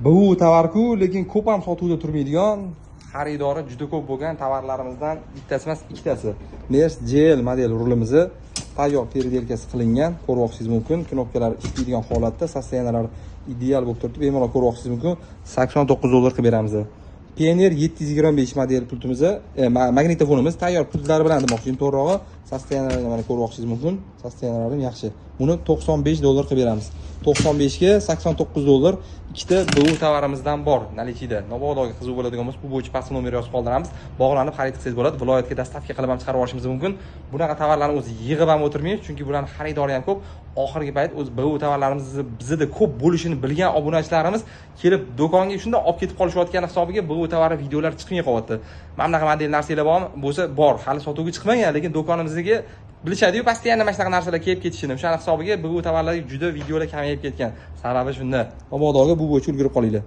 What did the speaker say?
Bu tovarku, lekin ko'p ham sotuvda turmaydigan, xaridori juda ko'p bo'lgan tovarlarimizdan bittasi emas, ikkitasi. Mers GL model rulimizni tayyor переделка si qilingan, ko'rib mumkin. Knopkalar ishlaydigan holatda, состояния lari ideal bo'lib turibdi, bemalol ko'rib mumkin. 89 dollar qilib beramiz. Pioneer 725 model pultimizni, magnitofonimiz tayyor pultlari bilan demoqchi, to'g'rirog'i, состояния larini mana ko'rib olishingiz mumkin. Состояния lari ham yaxshi. Buni 95 dollar qilib beramiz. 95 ga 89 dollar ikkita bu tovarimizdan bor наличие da. Mabodo qiziq bo'ladigan bo'lsa, bu bo'yicha pastga nomer yozib qoldiramiz. Bog'lanib xarid qilsangiz bo'ladi. Viloyatga доставка qilib ham chiqarib yuborishimiz mumkin. Bunaqa tovarlarni o'zi yig'ib ham o'tirmaymiz, chunki bularni xaridori ham ko'p. Oxirgi payt o'zi bu tovarlarimiz bizda ko'p bo'lishini bilgan obunachilarimiz kelib do'konga shunday olib ketib qolishayotgani hisobiga bu tovar videolar chiqmay qolyapti. Mana bunaqa model narsalar bormi? Bo'lsa bor, hali sotuvga chiqmagan, lekin do'konimizga bilishadi-yu, постоянно mana shunaqa narsalar kelib ketishini. O'shani hisobiga bu tovarlarga juda videolar kamayib ketgan. Sababi shunda. Mabodoga bu bo'yicha ulgurib qolinglar.